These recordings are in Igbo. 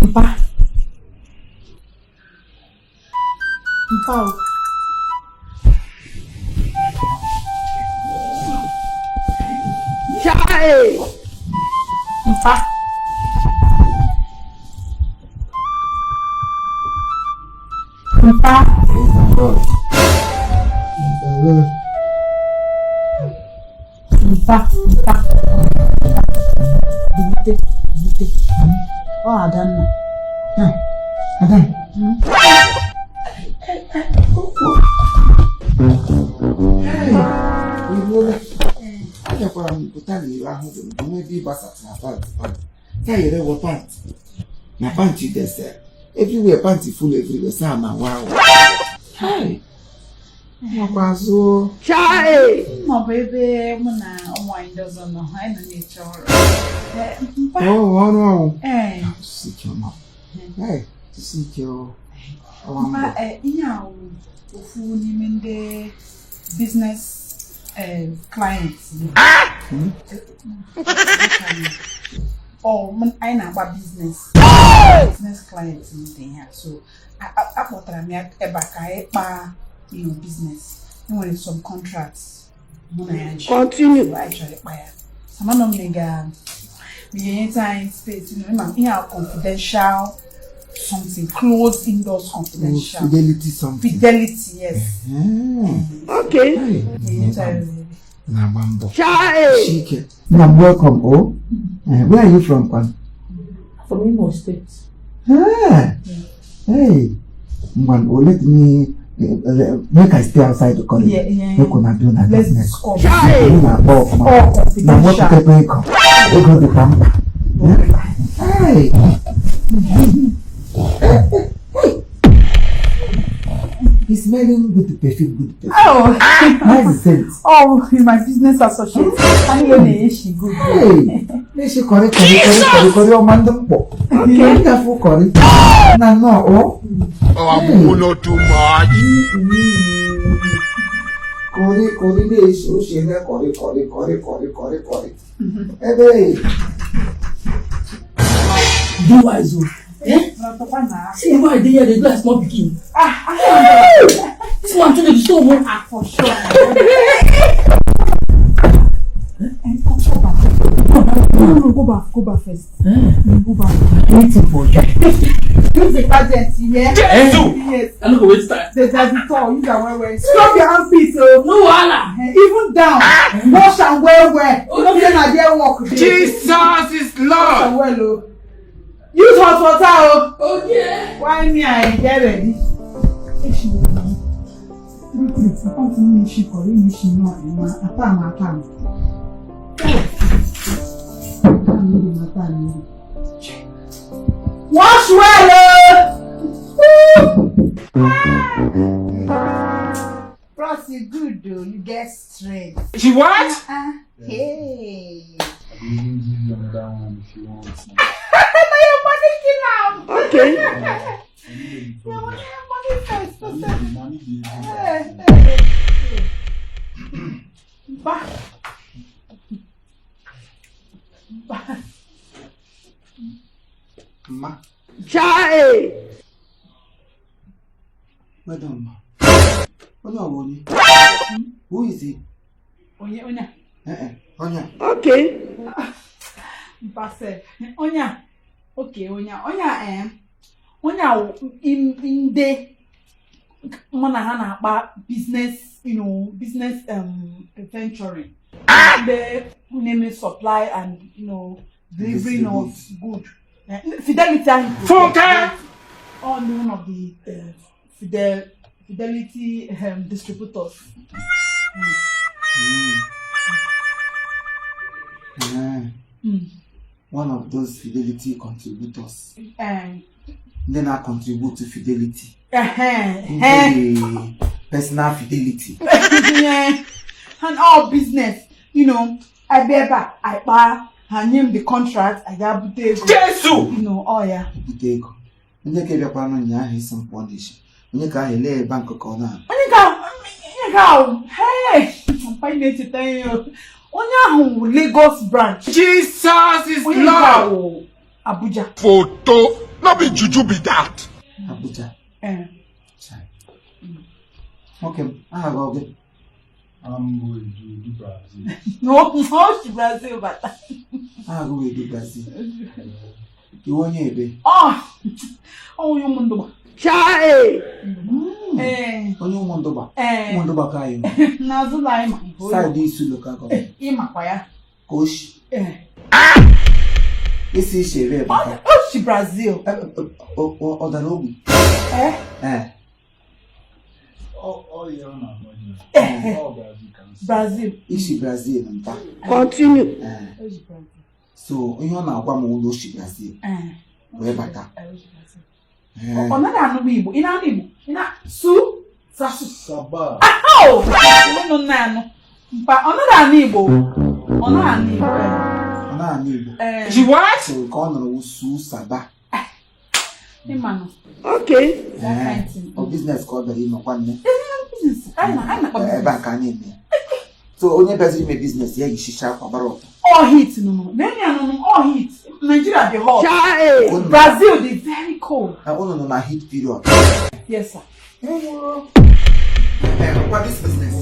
Mpa. Mpa o. Chai! Mpa. Mpa. Praise the Lord. Praise the Lord. Mpa. Mpa. Bilite. Bilite. Ọ Adanna. Adanna. Iruola. Abịakwara m pụta n'iro ahụ dị m n'ebe ị gbasatara pant pant. Ka yere wọ pant. Na pant dese. Everywhere pant full everywhere. Saa ma wow. Hey. Nwakwa azụ. Chai! Ma ọ bụ ebe mụ na ụmụ anyị ndị ọzọ nọ, anyị nọ na-eche ọrụ. Mpa. Oh, ọrụ ọwụ. Ee. Sike ọma. Hey, sike o. Ọwa Mpa, mbọ. Ihe a wụ ofu n'ime ndị business clients m. Ọ anyị na-agba business client m dị ihe a, so akpọtara m ya ebe a ka anyị kpaa business. Enwere some contracts mụ na ya ji. Continue. So anyị chọrọ ịkpa ya. Amanọ m na ị ga-enyeta anyị space, ma ihe a confidential something, closed indoors confidential. Fidelity something. Fidelity, yes. Okay. Hey. Ga-enyeta anyị ohere. Na-agba mbọ. Chai! Chike. Nna m, welcome, oh. Where are you from, Kwan? From Imo State. Ah. Hey. Ngwan, oh, let me make I stay outside the corridor. Yeah. Make una do na Let's business. discuss. Chai! Anyị na-akpọ ọfụma. All Na confidential. nwepụtakwa ego. Ego dịkwa mkpa. Hey. Hey. He's smelling good perfume, good perfume. Oh, Nice scent. oh, he's my business associate. Anyị na-eshi good. Hey, na-eshi curry curry curry curry curry ọma ndị mkpọ. Okay. Ndị afọ curry. Na nnọọ o. Oh, I'm not too much. Curry curry na-eshi oshi na curry curry curry curry curry curry. Ebe Be wise o. Eh? See the way I dey here dey do like small pikin. This one too dey disturb o. Ah, for sure. Go back. No, go back first. Go back. Anything for you. Use the gadget, yeah? Yes. I no go waste time. The tall, use am well well. Scrub your armpit o. No wahala. Even down. Wash am well well. You know say na there work dey. Jesus is Wash Lord. am well o. Use hot water o. Okay. Why me I get ready? Na-eshi curry na-eshi nọ ma ata m ata m. Ata mmiri ma ata mmiri. Wash well o. Bros, you good though. You get strength. She what? Hey. I can even give you another one if you want. Na your money kill am. Okay. I need the Your problem. money first. I need the money. The Hey, hey, hey. Mpa. Mpa. Mma, Chai! well done, ma. Onye ọ bụ onye? Who is he? Onye onye a? Eh, onye a. Okay. Mpa sef. Onye a. Okay, onye a. Onye a onye a wụ ndị mụ na ha na-akpa business, business venturing. Ndị na-eme supply and delivering of good. Fidelity ahụ. Funke! All one of the Fidelity distributors. Eh, one of those Fidelity contributors. Ndị na-contribute to Fidelity. Ndị personal fidelity. Yeah. And all business, I be ebe a, I kpaa, ha nye m the contract, I ga bute ego. Jesu! All ya. Bute ego. Onye ka bịakwanụ ụnyaahụ isi m pụọ n'isi. Onye ka ahụ ele bank ka ọ na Onye ka ahụ, hey, mpa ị na-echeta ihe o. Onye ahụ wụ Lagos branch. Jesus is Onye nke a Lord. wụ Abuja. Photo. No be juju be that. Abuja. Ee. Chai. Nwoke m, aha gị ọ gị? I'm going to do Brazil. O si Brazil bata. Aha gị wee du Brazil. Iwe onye ebe? Ọ onye ụmụ ndụgba. Chai! Ee. Onye ụmụndụgba? Ee. Ụmụndụgba ka anyị nọ. N'azụ ụlọ anyị ma. Saịdị isu lokal gọọmenti. Ịmakwa ya. Ka o shi. Ee. Isi isi ebe bata. O si Brazil. Ọ dara ogbi? Ee. Ee. All year na money. All Brazil can see. Brazil. Isi Brazil nta. Continue. Ee. O si Brazil. So ihe ọ na-agwa m ụlọ o si Brazil Ee. wee bata. Ee, o si Brazil. Ee. Ọ naghị anụ Igbo. Ị na-anụ Igbo? Ị na su sasu. Saba. Oh! Unu na-anụ. Mpa, ọ naghị anụ Igbo. Ọ naghị anụ Igbo. Ọ na-anụ Igbo. Ee. She what? So ka ọ nọrọ wụ su saba. Ịmanụ. Okay. That kind thing. Ọ business ka ọ bịara ịnọkwa nne. Business. Anyị na-akpọ Ebe a ka a na-eme ya. So onye bịaziri ime business ya yishicha akwa gbara ọtọ. All heat nụnụ. Lee ya nụnụ, all heat. Nigeria dị hot. Chai! Unu Brazil dị very cold. unu nọ na heat period. Yes, sir. Ngwa this business.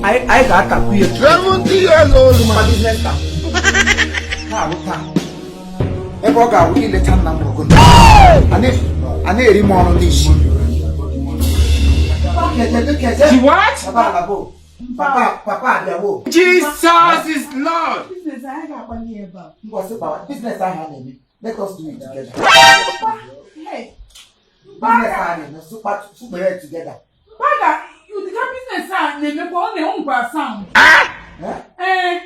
Anyị ga-atakwu ya. 70 years old Ngwa man. business taa. Na-arụ taa. Ebe ọ ga-awụ ileta nna m ọgụ. A na-eri m ọrụ n'isi. She what? Papa alabo. Papa papa abịawo. Jesus is Lord. Business anyị ga-akpali ebe a. Ngwa sị gbawa business ahụ a na-eme. Let us do it together. Hey. Business ahụ a na-eme sụkpere it together. Baga, ụdịka business a na-emekwa ọ na-enwekwa sound. Eh? Ee.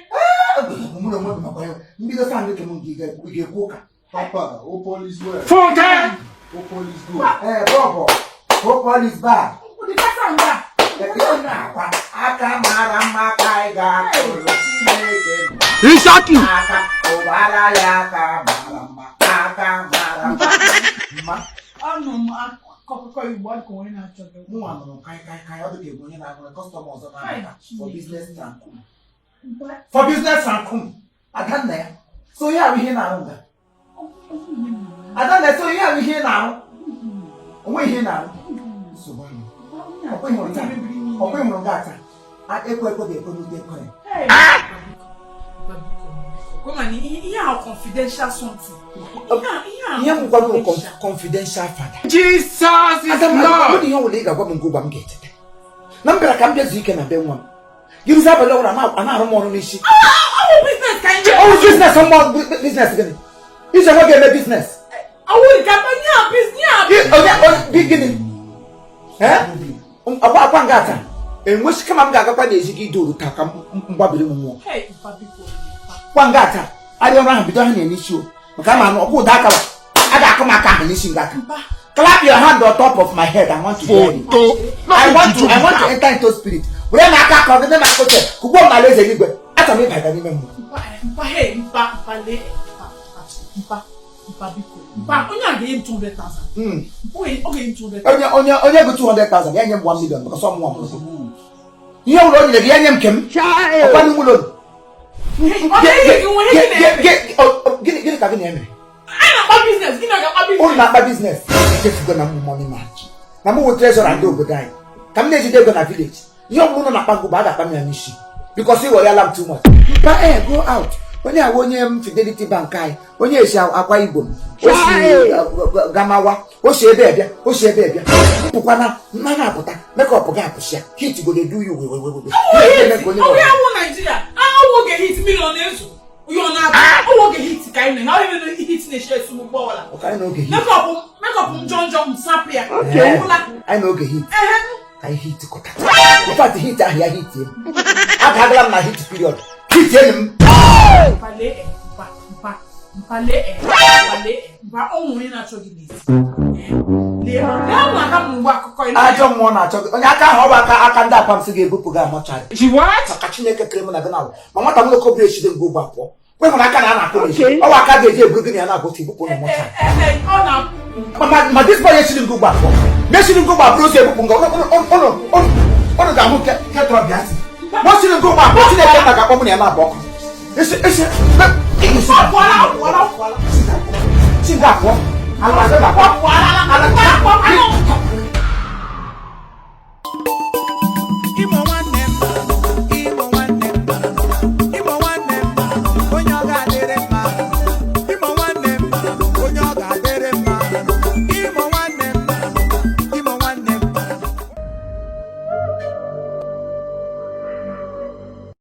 Mụ na onwe m nọkwa ya. Mbido saa nke m nke ị ga-ekwu ụka. Papa, Opol is well. Funke. Opol is good. Ee, bọbọ. Hope all is bad. Ụdịka sound a. Na-akwa aka mara mma ka anyị ga-akụrụ Chineke He shot you. aka ụbara ya aka mara mma aka mara mma mma. Anụ m akụkọ Igbo ọ dị ka onye na-achọ gị. Mụnwa nụrụ kaị kaị kaị ọ dị ka egwu onye na-agụrụ customer ọzọ na-abata for business trankum for business trankum. Adanna ya so ihe ahụ ihe na-arụ nga Adanna so ihe ahụ ihe na-arụ onwe ihe na-arụ nsogbu ahụ ọkwa ịhụrụ taa ọkwa ịhụrụ nga taa ekwe ekwe ga-ekwe n'ute ekwe. Ihe a confidential something. Ihe m gwara bụ confidential father. Jesus is Adam, ọ Lord. bụ ihe ọbụla ị ga-agwa m nke ụgwa m ga-echeta. Na m bịara ka m bịa zuo ike na be nwa m. Yirizi abalị ọbụla a na-arụ m ọrụ n'isi. Ọwụ business ka anyị Ọwụ business mmụọ business gịnị? Ije nwe ga-eme business. Ọwụ nke ihe a business a. Onye onye gịnị? Eh? Akwa akwa nga taa. Enwechi kama m ga-agakwa n'ezi gị idoru taa ka m gbabiri m mmụọ. Hey, mpa biko. Kwa nga taa. Arịa ọrụ ahụ bido ha na-enisi o. Maka ama anụ ọkwa ụda aka a ga-akụ m aka ahụ n'isi nga aka. Clap your hand on top of my head. I want to hear you. Photo. No I be want to juju I be want to that. enter into spirit. Were m aka ka ọ gị m aka oche kugbuo m n'ala eze eluigwe. Achọrọ m ịbata n'ime mmụọ. Mpa mpa hey mpa mpa lee mpa mpa mpa biko. Mpa onye a ga-enye m 200,000. Ọ ga-enye m 200,000. Onye onye onye gụ 200,000 ya nye m 1 million maka sọ mụnwa mụrụ. Ihe ụlọ o nyere gị ya nye m nke m. Chai! Ọkwa n'ime ụlọ. Ọ ga-enye gị nwa ihe gị na-eme. Gịnị gịnị ka gị na-eme? Anyị na-akpa business, gị na-akpa Ụnụ business. na-akpa business. Echefugo na m money man. Na m wụ treasurer ndị obodo anyị. Ka m na-ejide ego na village. Ihe ọ bụla ụnụ na-akpa ngụgba a ga-akpa m ya n'isi. Because ị ghọrịala m too much. Mpa eh go out. Onye awụ onye m Fidelity Bank anyị. Onye esi akwa Igbo m. O si Gamawa. O si ebe ebịa. O si ebe ebịa. Mpụkwana mma na-apụta. Makeup ga-apụsịa. Heat go dey do you wewewewe. Ọwụ ya wụ Nigeria. Awụ oge hit million na-ezu. Ihe ọ na-atụ. Ọwụ oge hit ka anyị na ọ ihe hit na-eche esu ụgbọ ọla. Ọka anyị n'oge heat. Makeup m njọ njọ m sapụ ya. Okay. Ọwụla. Anyị n'oge heat. Ehe. Ka anyị hit kọta. In fact heat ahụ ya hit m. Agagala m na heat period. Hit enyi m. Mpa lee mpa mpa mpa lee mpa lee mpa ọ nwere onye na-achọ gị n'ezi. Lee lee ụmụ aka m ugbu akụkọ ịnụ. Ajọ mmụọ na-achọ gị. Onye aka ahụ ọ bụ aka aka ndị apam sị ga-ebupụ gị amọchari. She what? Maka Chineke kere mụ na gị na ma nwata m nwoke obere echide ngwa ụgbọ apụọ. Kwe hụrụ aka na a na-akụ n'ezi. Okay. Ọ bụ aka ga-eji eburu gị na ya na-abụ ebupụ na mọchari. Ee, ọ na Ma this boy echiri ngwa ụgbọ apụọ. Mechiri ngwa ụgbọ apụọ osi ebupụ nga ụnụ ga-ahụ nke tọrọ bịa sị. Ma o chiri ngwa ụgbọ apụọ Chineke nna ga-akpọ mụ na ya na-abụ ọkụ. Esi esi ọ pụọla ọ pụọla ọ pụọla. Chi ga pụọ. Ala ga pụọ. Ala ga pụọ.